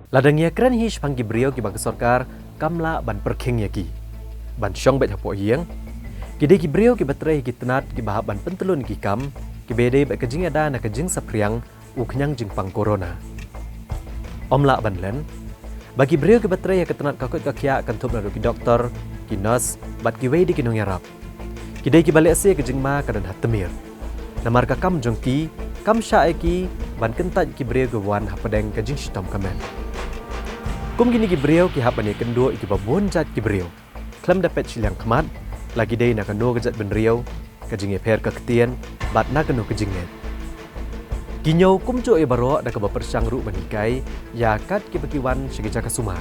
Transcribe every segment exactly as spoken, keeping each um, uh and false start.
Lada ngi ïakren hi shaphang ki briew kiba ka sorkar kam lah ban pyrkhing ïa ki ban shong beit hapoh ïing, ki dei ki briew kiba trei ha ki tnat kiba hap ban pyntylun ïa ki kam kiba ïadei bad ka jingïada na ka jingsaphriang u khñiang jingpang corona. Ym lah ban len ba ki briew kiba trei ha ka tnat ka koit ka khiah, kynthup naduh ki doktor, ki nurse bad kiwei de ki nongïarap, ki dei kiba lehse ka jingma ka don ha tmier. Namar ka kam jong ki kam shah ïa ki ban kyntait ki briew kiba wan hapdeng ka jingshitom ka met. Kum kine ki briew ki hap ban ïakynduh ïa kiba bun jait ki briew khlem da peit shiliang khmat, la ki dei na kano ka jaitbynriew, ka jingïapher ka ktien bad na kano ka jingngeit. Ki ñiew kumjuh ïa baroh da kaba pyrshang ruh ban hikai ïa kat kiba ki wan sha ki jaka sumar,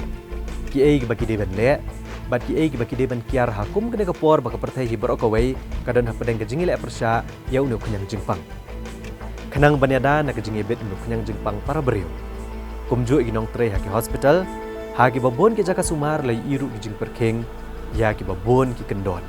kiei kiba ki dei ban leh bad kiei kiba ki dei ban kiar ha kum kane ka por ba ka pyrthei hi baroh kawei ka don hapdeng ka jingïaleh pyrshah ïa une u khñiang jingpang. Khnang ban ïada na ka jingïabit une u khñiang jingpang para briew, kumjuh ïa ki nongtrei ha ki hospital, ha kiba bun ki jaka sumar la ïohi ruh ki jingpyrkhing ïa kiba bun ki kyndon.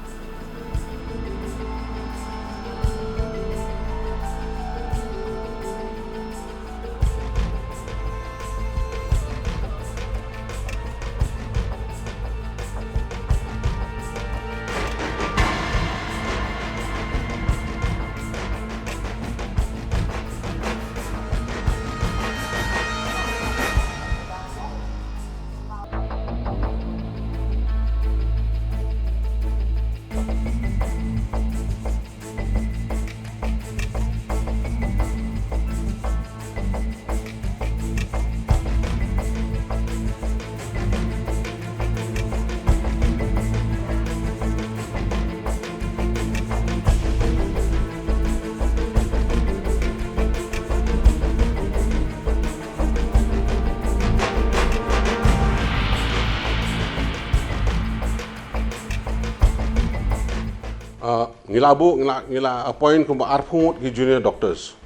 Ah, ngi la buh, ngi la, ngi la appoint kumba arphew ngut ki junior doctors.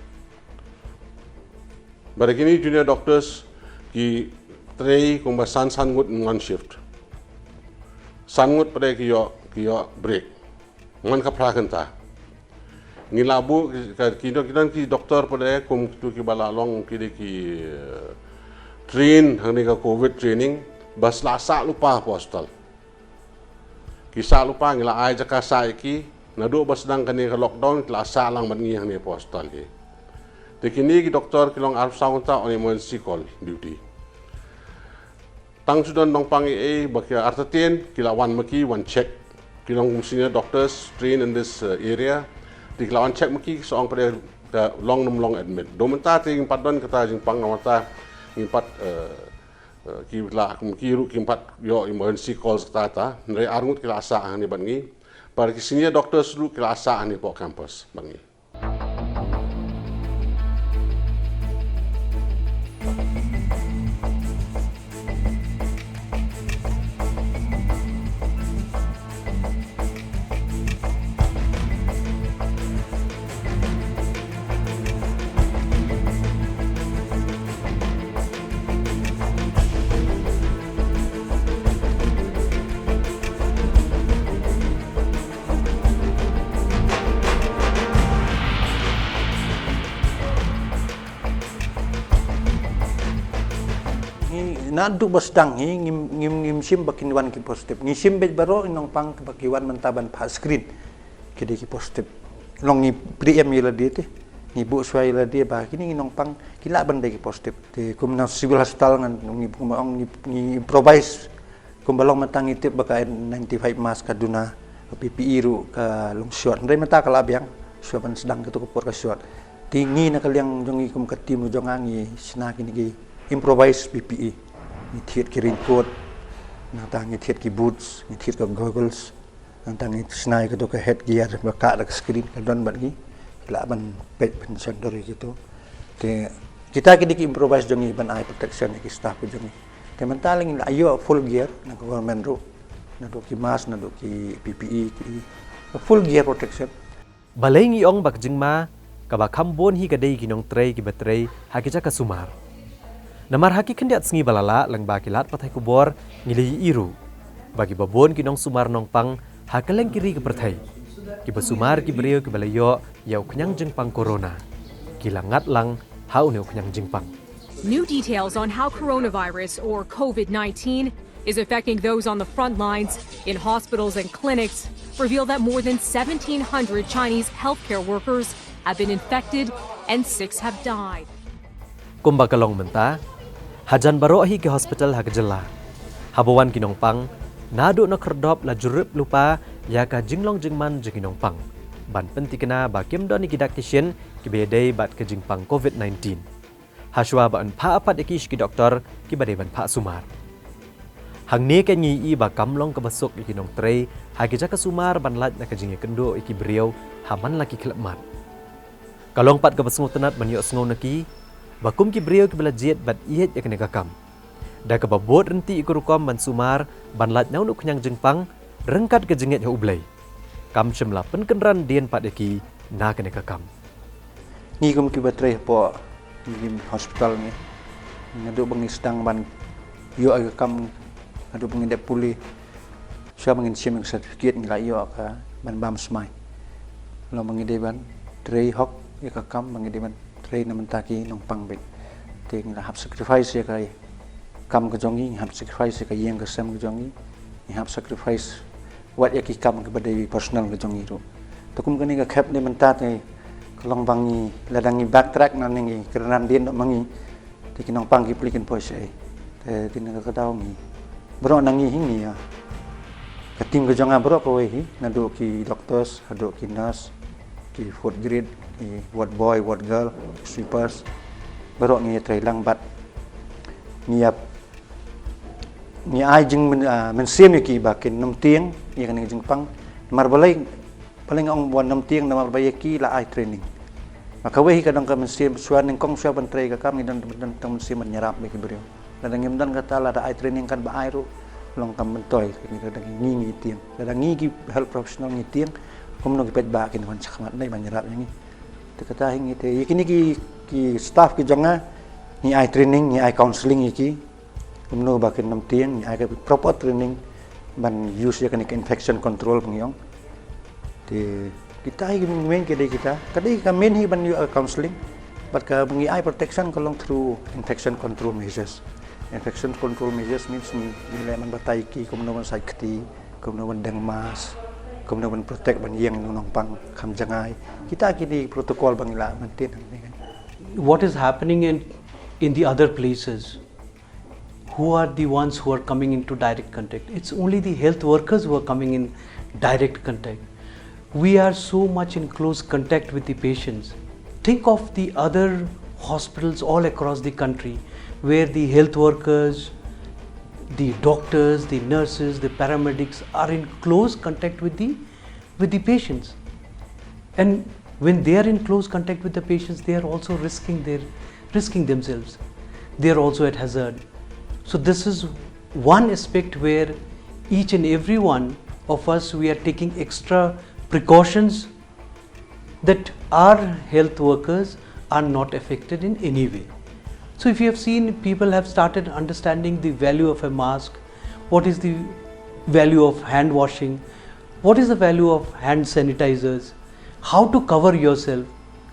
Bad kine junior doctors ki trei kumba san san ngut in one shift. San ngut pat de ki ïoh, ki ïoh break. Ngan ka phra kynta. Ngi la buh ki, ka, ki don, ki don ki doktor pat de kum kitu kiba la long ki dei ki, eh, train hangne ka covid training, ba sa la sah lypa ha hospital. Ki sah lypa, ngi la ai jaka sah ïa ki, naduh ba sdang kane ka lockdown ki la sah lang bad ngi hangne ha hospital hi. Te kine ki doktor ki long arphew saw kynta on emergency call duty. Tang shu don nongpang ei ei ba ki artatien ki la wan ma ki wan check. Ki long kum senior doctors trained in this, uh, area. Te ki la wan check ma ki, ki sa ong pat de ka long nym long admit. Haduh mynta te ngim pat don kata jingpang, namar kata ngim pat, uh, uh, ki la, kum ki ruh kim pat ïoh emergency calls kata kata. Hynrei ar ngut ki la sah hangne bad ngi. Bad ki senior doctors ruh ki la sah hangne hapoh campus bad ngi. Ngi naduh ba sdang hi, ngim, ngim, ngim shim ba kin wan ki positive. Ngi shim beit baroh i nongpang kiba ki wan mynta ban phah screen, ki dei ki positive. Long ngi pre-empt ïa lade te, ngi buh shuwa ïa lade ba kine ki nongpang ki lah ban dei ki positive. Te kum na civil hospital ngan, ngi, kum ong ngi, ngi improvise. Kumba long mynta ngi tip ba ka N ninety-five mask ka duna, ka P P E ruh ka long short. Hynrei mynta ka la biang, shuwa ban sdang katu ka por ka short. Te ngi na ka liang jong ngi kum ka team ruh jong nga ngi shna kine ki improvise P P E. Ngi thied ki raincoat, nangta ngi thied ki boots, ngi thied ka goggles, nangta ngi shna ïa katu ka head gear ba kah da ka screen ka don bad ngi. Ki lah ban peit ban sngewthuh ïa kitu. Te kita ki dei ki improvise jong ngi ban ai protection ïa ki staff jong ngi. Te mynta la ngi la ïoh full gear na ka government ruh, naduh ki mask, naduh ki P P E, ki full gear protection. Balei ngi ong ba ka jingma kaba kham bun hi ka dei ki nongtrei kiba trei ha ki jaka sumar? Namar ha ki khyndiat sngi ba la lah, lyngba ki lad pathai khubor ngi la ïohi ruh ba kiba bun ki nongsumar nongpang ha kylleng ki ri ka pyrthei kiba sumar ki briew kiba la ïoh ïa u khñiang jingpang corona, ki la ngat lang ha une u khñiang jingpang. New details on how coronavirus, or COVID nineteen, is affecting those on the front lines in hospitals and clinics reveal that more than seventeen hundred Chinese healthcare workers have been infected and six have died. Kumba ka long mynta, hajan baroh hi ki hospital ha ka jylla, haba wan ki nongpang, naduh na khyrdop la jurip lypa ïa ka jinglong jingman jong ki nongpang, ban pyntikna ba kim don ki dak ki shin kiba ïadei bad ka jingpang COVID nineteen. Hashwa ba yn phah pat ïa ki sha ki doktor kiba dei ban phah sumar. Hangne ka ngi i ba kam long kaba suk ïa ki nongtrei ha ki jaka sumar ban lait na ka jingïakynduh ïa ki briew ha man la ki khlem mat. Ka long pat kaba sngewtynnat ban ïohsngew na ki ba kum ki briew kiba la jied bad ïeit ïa kane ka kam, da kaba bud ryntih ïa ka rukom ban sumar ban lait na une u khñiang jingpang ryngkat ka jingngeit ha U Blei, kam shym la pynkynran dien pat ïa ki na kane ka kam. Ngi kum kiba trei hapoh ngi hospital ngi, naduh ba ngi sdang ban ïoh ïa ka kam, naduh ba ngi dep pule, shuwa ba ngin shim ïa ka certificate ngi la ïoh ka ban bam smai. Long ba ngi dei ban trei hok ïa ka kam, ba ngi dei ban trei na bynta ki nongpang beit. Te ngi la hap sacrifice ïa ka kam ka jong ngi, ngi hap sacrifice ïa ka ïing ka sem ka jong ngi, ngi hap sacrifice wat ïa ki kam kiba dei personal ka jong ngi ruh. Te kum kane ka khep ne mynta te ka long ba ngi, lada ngi backtrack nangne ngi kynran dien noh ma ngi, te ki nongpang ki pule kin poi shaei. Te te na ka daw ngi, baroh na ngi hi ngi ïa ka team ka jong nga baroh kawei hi, naduh ki doctors haduh ki nurse, ki food grade, ki ward boy, ward girl, sweepers, baroh ngi ïa trei lang bad ngi ïa ngi ai jing myn, ah, mynsiem ïa ki ba kin nym tieng ïa kane ka jingpang. Namar balei, balei nga ong ba nym tieng, namar ba ïa ki la ai training. Ba kawei hi ka dang ka mynsiem shuwa nyngkong shuwa ban trei ka kam ngi don, don tang mynsiem ban ïarap ïa ki briew. Lada ngim don kata, lada ai training kan ba ai ruh long kam myntoi, ngi lada ngi ngi tieng. Lada ngi ki health professional ngi tieng, kumno ki paidbah kin wan shakhmat ne ban ïarap ïa ngi. Te kata hi ngi te ïa kine ki, ki staff ki jong nga ngi ai training, ngi ai counselling ïa ki. Kumno ba kin nym tieng, ngi ai ka proper training ban use ïa kane ka infection control ba ngi ong. Te kita hi ki main ki dei kita, ka dei ka main hi ban ïoh counselling. Bad kaba ngi ai protection ka long through infection control measures. Infection control measures means ngi, ngi leh ban batai ki kumno ban sait kti, kumno ban deng mask, kumno ban protect ban ïeng nongpang kham jngai. Kita ki dei protocol ba ngi la maintain hangne. What is happening in, in the other places? Who are the ones who are coming into direct contact? It's only the health workers who are coming in direct contact. We are so much in close contact with the patients. Think of the other hospitals all across the country where the health workers, the doctors, the nurses, the paramedics are in close contact with the, with the patients. And when they are in close contact with the patients, they are also risking their, risking themselves. They are also at hazard. So this is one aspect where each and every one of us, we are taking extra precautions that our health workers are not affected in any way. So if you have seen, people have started understanding the value of a mask, what is the value of hand washing, what is the value of hand sanitizers, how to cover yourself,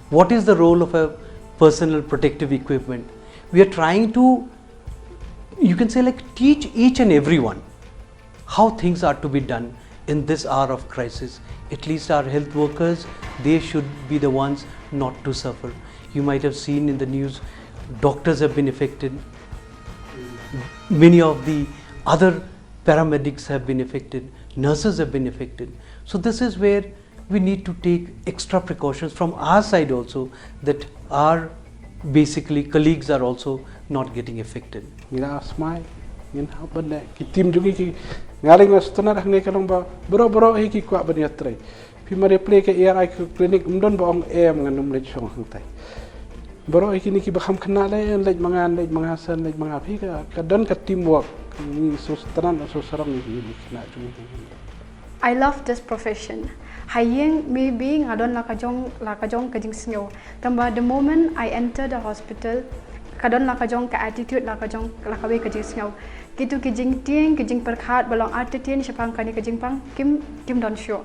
what is the role of a personal protective equipment. We are trying to, you can say, like, teach each and everyone how things are to be done in this hour of crisis. At least our health workers, they should be the ones not to suffer. You might have seen in the news, doctors have been affected. Many of the other paramedics have been affected, nurses have been affected. So this is where we need to take extra precautions from our side also, that our, basically, colleagues are also not getting affected. Ngi la smai, ngin hap ban leh ki team jong ngi ki, nga lei nga sngewtynnat hangne ka long ba baroh baroh hi ki kwah ban ïatrei. Phi mar ïa plie ka A R I ka clinic, ym don ba ong em ngan ym leit shong hangtai. Baroh hi kine kiba kham khynnah leh, leit ma nga, leit ma nga, san leit ma nga. Phi ka, ka don ka teamwork. Ngi sngewtynnat, sngewsarong ïa ki khynnah jong ngi. I love this profession. Ha ïing maybe nga don la ka jong, la ka jong ka jingsngew. Tangba the moment I enter the hospital, ka don la ka jong ka attitude, la ka jong, la kawei ka jingsngew. Kitu ki jingtieng, ki jingpyrkhat ba long artatien shaphang kane ka jingpang, kim, kim don shuh.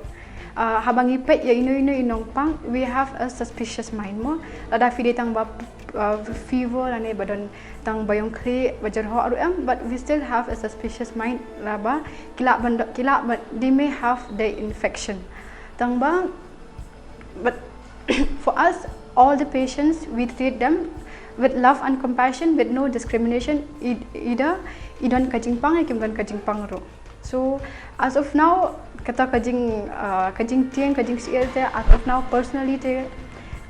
Ah, haba ngi peit ïa ino ino i nongpang, we have a suspicious mind mo. Lada phi dei tang ba uh, fever lane ba don tang ba ïong khlieh ba jyrhoh ruh em, but we still have a suspicious mind la ba ki lah ban, ki lah ban, they may have the infection. Tang ba, but for us, all the patients, we treat them with love and compassion, with no discrimination, e-, either i don ka jingpang ïa kim don ka jingpang ruh. So as of now, kata ka jing, uh, ka jingtieng, ka jingsyier te, as of now personally te,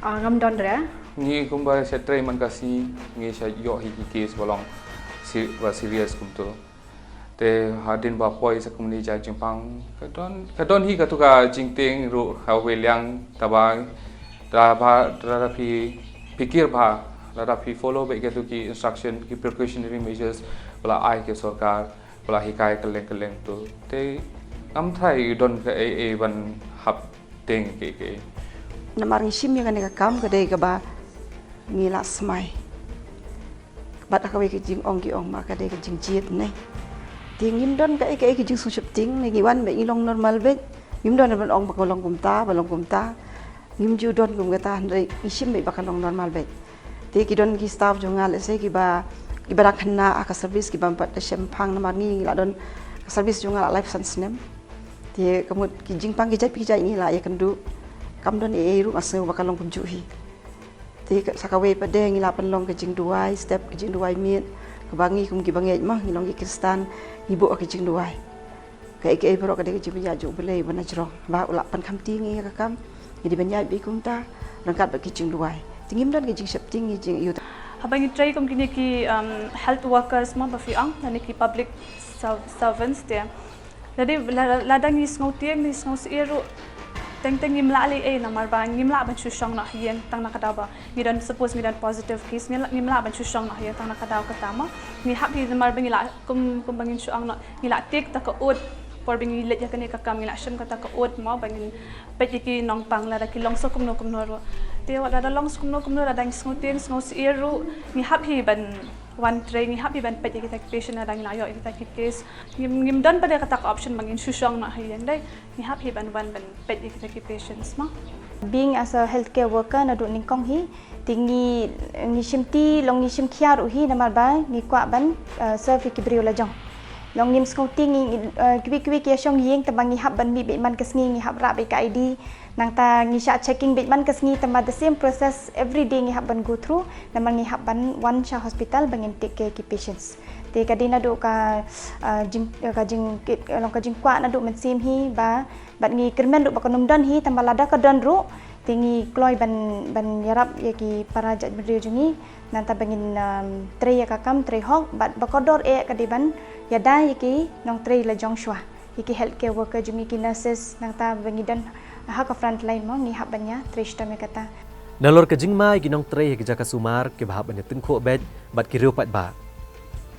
uh, ngam don re. Ngi kumba sha trei man ka sngi ngi sha ïoh hi ki case ba long si-, ba serious kumto. Te hadien ba poi sa kumne jingpang, ka don, ka don hi katu ka jingtieng ruh ha wei liang, taba, taba, taba phi, phi kyrpad, taba phi follow beit katu ki instruction, ki precautionary measures ba la ai ki sorkar, ba la hikai kylleng kylleng tu. Te ngam tharai don kaei ei ban hap tieng kaei kaei. Namar ngi shim ïa kane ka kam ka dei kaba ngi la smai. Bad ha kawei ka jingong ki ong ma ka dei ka jingjied ne. Te ngim don kaei kaei ka jingsngewsheptieng ne, ngi wan beit ngi long normal beit. Ngim don ban ong ba ka long kumta, ba long kumta. Ngim ju don kum kata, hynrei ngi shim beit ba ka long normal beit. Te ki don ki staff jong nga, let's say, kiba, kiba dang khynnah ha ka service, kiba ym pat da shemphang, namar ngi, ngi la don ka service jong nga la laiphew san snem. Te ka mut ki jingpang ki jait ki jait ngi la ïakynduh. Kam don ei ei ruh nga sngew ba ka long kumjuh hi. Te ka, sa kawei pat de ngi la pynlong ka jingduwai step, ka jingduwai miet, kaba ngi kum kiba ngeit mo, ngi long ki Khristan, ngi buh ka jingduwai. Kaei kaei baroh ka dei ka jingpynïaid jong U Blei ba na jrong. Ba u la pynkhamti ngi ïa ka kam, ngi dei ban ïaid beit kumta ryngkat bad ka jingduwai. Te ngim don ka jingsheptieng, ngi jingaiu. Haba ngi trei kum kine ki, um, health workers mo ba phi ong, lane ki public serv-, servants te. Lada, la-, lada ngi sngewtieng, ngi sngewsyier ruh, teng teng ngim lah leh ei, namar ba ngim lah ban shu shong noh ha ïing tang na ka daw ba ngi don, suppose ngi don positive case, ngi lah, ngim lah ban shu shong noh ha ïing tang na ka daw kata mo. Ngi hap hi namar ba ngi lah, kum, kum ba ngin shu ong noh, ngi lah take kata ka oath, por ba ngi leit ïa kane ka kam ngi lah shim kata ka oath mo, ba ngin peit ïa ki nongpang lada ki long sa kumno kumno ruh. Te wat lada long sa kumno kumno, lada ngi sngewtieng sngewsyier ruh, ngi hap hi ban wan trei, ngi hap hi ban peit ïa kita ki patient lada ngi la ïoh ïa kita ki case. Ngim, ngim don pat de kata ka option ba ngin shu shong noh ha ïing dei. Ngi hap hi ban wan ban peit ïa kita ki patients mo. Being as a healthcare worker naduh nyngkong hi, te ngi, ngi shimti, long ngi shim khia ruh hi namar ba ngi kwah ban, uh, serve ïa ki briew la jong. Long ngim sngewtieng ngi, ngi, uh, kiwei kiwei ki ïa shong ïing te ba ngi hap ban mih beit man ka sngi, ngi hap rah beit ka I D. Nangta ngi shah checking beit man ka sngi, te ba the same process every day ngi hap ban go through, namar ngi hap ban wan sha hospital ba ngin take care ki patients. Te ka dei naduh ka, ah, jing, ka jing, long ka jingkwah naduh mynsiem hi ba, bad ngi kyrmen ruh ba kan ym don hi, tangba lada ka don ruh, te ngi kloi ban, ban ïarap ïa ki para jaitbynriew jong ngi, nangta ba ngin, um, trei ïa ka kam trei hok, bad ba kordor eh ka dei ban ïada ïa ki nongtrei la jong shuwa. Ïa ki healthcare worker jong ngi, ki nurses, nangta ba ngi don ha ka front line mo, ngi hap ban ïa trei shitom ïa kata. Nalor ka jingma ïa ki nongtrei ha ki jaka sumar kiba hap ban ïa tyngkhuh beit bad ki riew paidbah.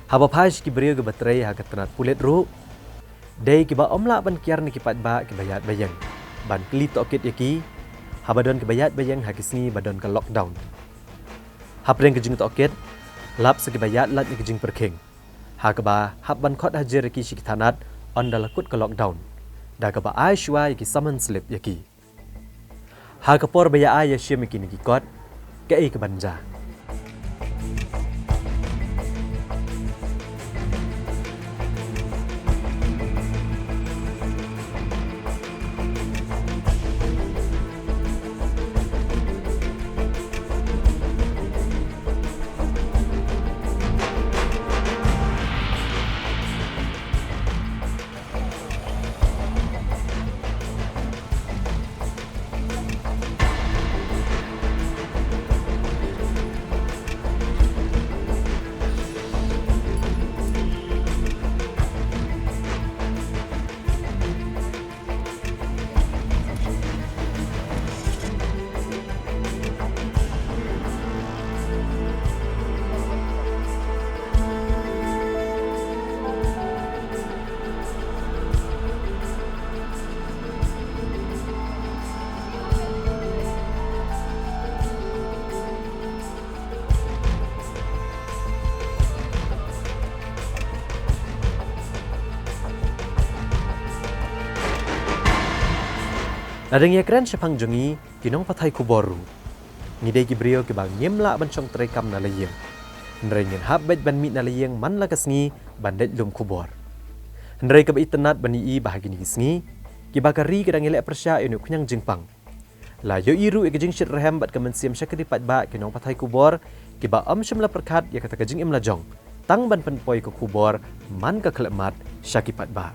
Haba phai sha ki briew kiba trei ha ka tnat pulit ruh, dei kiba ym lah ban kiar na ki paidbah kiba ïaid ba ïeng ban kylli tohkit ïa ki haba don kiba ïaid ba ïeng ha ki sngi ba don ka lockdown. Hapdeng ka jingtohkit, lap sa kiba ïaid lait na ka jingpyrkhing. Ha kaba hap ban khot hajir ïa ki sha ki thanat ynda la kut ka lockdown, da kaba ai shuwa ïa ki summon slip ïa ki. Ha ka por ba ïa ai ïa shim ïa ki na ki kot, kaei kaban jia? Lada ngi ïa kren shaphang jong ngi ki nongpathai khubor ruh, Ngi dei ki briew kiba ngim lah ban shong treikam na la ïing. Hynrei ngin hap beit ban mih na la ïing man la ka sngi ban leit lum khubor. Hynrei kaba itynnad ban ïohi ba ha kine ki sngi, kiba ka ri ki dang ïaleh pyrshah ïa une u khñiang jingpang. La ïohi ruh ïa ka jingshitrhem bad ka mynsiem sha ki paidbah ki nongpathai khubor, kiba ym shym la pyrkhat ïa kata ka jingim lajong tang ban pynpoi ka khubor man ka khyllipmat sha ki paidbah.